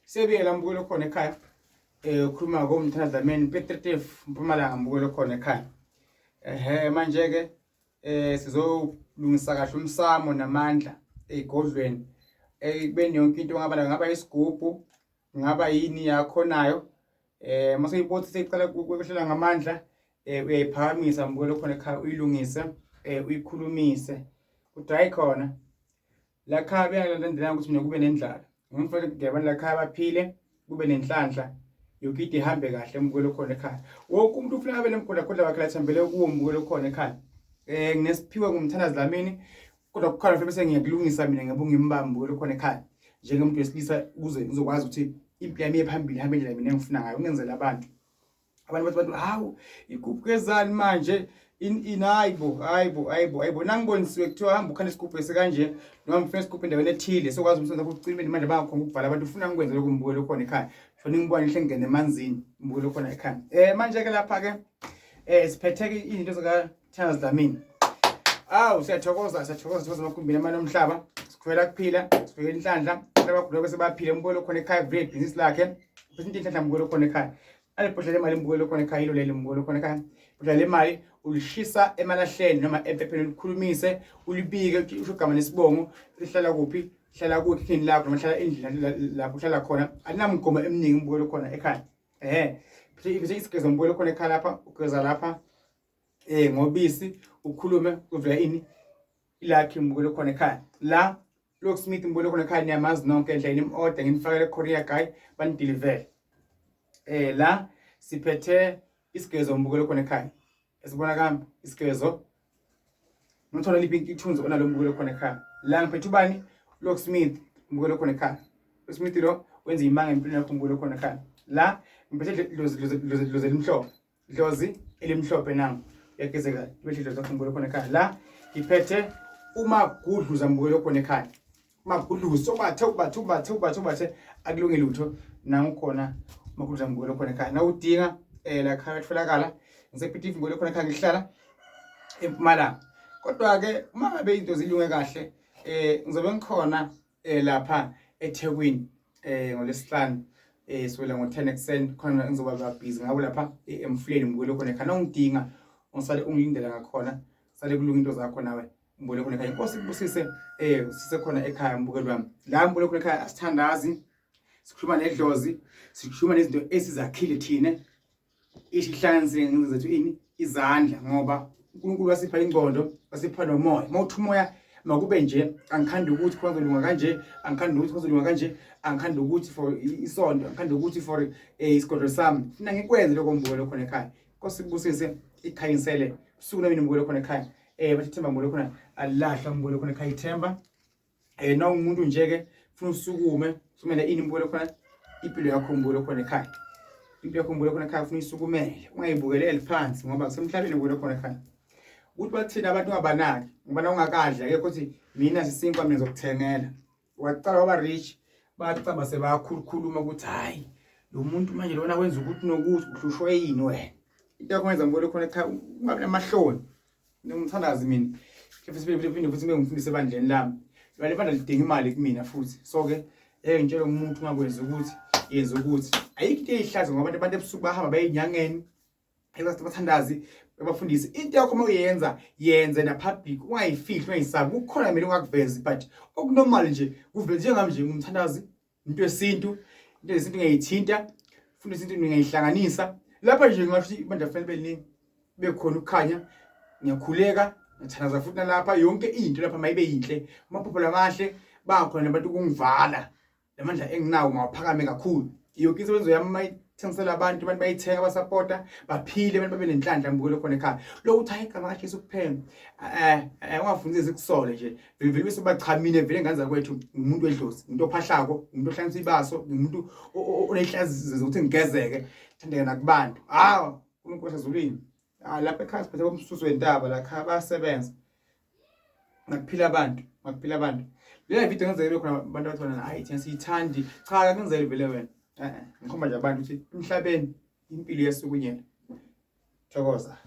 Siyabingelela mbukelo khona ekhaya. Ukhuluma ngoMthana Dlamini Piet Retief Mpumalanga mbukelo khona ekhaya. Ehhe manje ke sizolungisa kahle umsamo namandla ezigodlweni. Ekubeni yonke into ngaba ngaba isigubhu ngaba yini yakho nayo. Mase uyibothi seyiqala ukwehlela ngamandla uyayiphakamisa mbukelo khona ekhaya uyilungise uyikhulumise. Udrayi khona. La khaya bengalandelanga ukuthi mina kube nendlala. Ngifuna ukuthi abantu la khaya baphile, kube nenhlanhla, yonke into ihambe kahle mbukelo khona ekhaya. Wonke umuntu ufuna abe nemgodlagodla wakhe lathembele kuwo mbukelo khona ekhaya. Nginesiphiwe ngumthandazi Dlamini kodwa kukhona futhi bese ngiyakulungisa mina ngebe ngimbambe mbukelo khona ekhaya. Njengomuntu wesilisa ukuze ngizokwazi ukuthi impilo yami iye phambili ihambe indlela mina engifuna ngayo ngenzele abantu. Abantu bathi bantu hawu igubhukezani manje in hayibo hayibo hayibo hayibo nangibonisiwe kuthiwa hamba ukhanda isigubhu esikanje noma ngifuna isigubhu endaweni ethile sokwazi umsebenzi wakho ucime manje bangakhona ukuvala abantu ufuna ngikwenze lokho mbukelo khona ekhaya shona ngibona ngihle ngene emanzini mbukelo khona ekhaya manje ke lapha ke siphethe ke izinto zika Charles Dlamini. Awu siyathokoza siyathokoza sithokoza emagumbini amane omhlaba sikhwela kuphila sibheke inhlanhla abagula bese baphile umbukelo khona ekhaya kuvele ibhizinisi lakhe bese into inhlanhla mbukelo khona ekhaya alibhodlela lemali umbukelo khona ekhaya ilo leli mbukelo khona ekhaya ibhodlela lemali ulishisa emalahleni noma emphepheni ulikhulumise ulibike usho igama nesibongo lihlala kuphi hlala kuphi ekhini lakho noma hlala endlini lapho uhlala khona alinamgomo eminingi umbukelo khona ekhaya bese isigezo umbukelo khona ekhaya lapha ugeza lapha ngobisi ukhulume kuvela ini ilakhi mbukelo khona ekhaya la Locksmith mbukelo khona ekhaya niyamazi nonke endlela nim-order nginifakele courier guy banidilivele la siphethe isigezo mbukelo khona ekhaya esibona kambi isigezo nothola liphi ithunzi onalo mbukelo khona ekhaya la ngiphethe ubani Locksmith mbukelo khona ekhaya Locksmith lo wenza imanga empilweni yakho mbukelo khona ekhaya la ngiphethe dlozi dlozi dlozi elimhlophe dlozi elimhlophe nangu uyagezeka libe dlozi lakho mbukelo khona ekhaya la ngiphethe umagudluza mbukelo khona ekhaya umagudluza ubathe ubathe ubathe ubathe ubathe akulungi lutho nangu khona umagudluza mbukelo khona ekhaya nawudinga la khaya tholakala ngisePitifi mbukelo khona ekhaya ngihlala eMpumalanga kodwa ke uma ngabe into zilunge kahle ngizobe ngikhona lapha eThekwini ngoLwesihlanu sukela ngo-10 ekuseni khona ngizoba busy ngabo lapha emfuleni mbukelo khona ekhaya nongidinga ungisale ungilindela ngakhona sale kulunga into zakho nawe mbukelo khona ekhaya inkosi ikubusise sisekhona ekhaya mbukelo wami la mbukelo khona ekhaya asithandazi sikhuluma nedlozi sikhuluma nezinto esizakhile thina Ihlanganisile ngezandla zethu ini izandla ngoba uNkulunkulu wasipha ingqondo wasipha nomoya. Uma uthi umoya makube nje angikhandi ukuthi kuzolunga kanje angikhandi ukuthi kuzolunga kanje angikhandi ukuthi for isonto angikhandi ukuthi for isigodlo sami funa ngikwenze lokho mbukelo khona ekhaya Nkosi kubusise ikhanyisele usuku nami mbukelo khona ekhaya bathi ithemba mbukelo khona alilahlwa mbukelo khona ekhaya ithemba na umuntu nje ke funa usukume usumele ini mbukelo khona impilo yakho mbukelo khona ekhaya impilo yakho mbukelo khona ekhaya ufuna isukumele ungayibukeleli phansi ngoba kusemhlabeni mbukelo khona ekhaya ukuthi bathini abantu ungabanaki ngoba na ungakadli akekho ukuthi mina sisinkwa mina ngizokuthengela waqala waba rich bacaba sebakhulukhuluma ukuthi hayi lo muntu manje lona wenza ukuthi nokuthi uhlushwe yini wena into yakho yenza mbukelo khona ekhaya ungabi namahloni Ngimthandazi mina. Futhi phinde futhi ngimfundise ebandleni lami. Ibandla ibandla lidinga imali kumina futhi. So ke ngitshela umuntu ungakwenzi ukuthi yenza ukuthi ayikho into eyihlaza ngoba abantu ebusuku bahamba baye enyangeni bathandazi bafundise into yakho uma uyenza yenze na public ungayifihli ungayisabi kukhona kumele ungakuvezi but okunormal nje kuvele njengami nje ngumthandazi into yesintu into yesintu ngiyayithinta funa isintu ngiyayihlanganisa lapha nje ngingasho ukuthi ibandla kufanele beliningi bekhona ukukhanya ngiyakhuleka ngithandaza futhi nalapha yonke into lapha mayibe yinhle amaphupho lamahle bakhona nabantu ukungivala lamandla enginawo mawaphakame kakhulu yonke imisebenzi yami mayithengisela abantu abantu bayithenga basapota baphile abantu babe nenhlanhla mbukelo khona ekhaya lokuthi hayi igama kaJesu kuphela ungafundisi zikusole nje vele vele bese bachamile vele ngane zakwethu ngumuntu wedlozi umuntu ophahlako umuntu ohlanganisa ibaso ngumuntu onehlazi zokuthi ngigezeke thandeka nakubantu hawu uNkulunkulu wasezulwini ah lapha ekhaya siphethe komsusu wentaba la khaya bayasebenza ngakuphila abantu ngakuphila abantu le video ngenzeke khona abantu bathi wena hayi thina siyithandi cha akenzeli vele wena eh ngikhomba nje abantu ukuthi emhlabeni impilo iyasukunyelwa thokoza.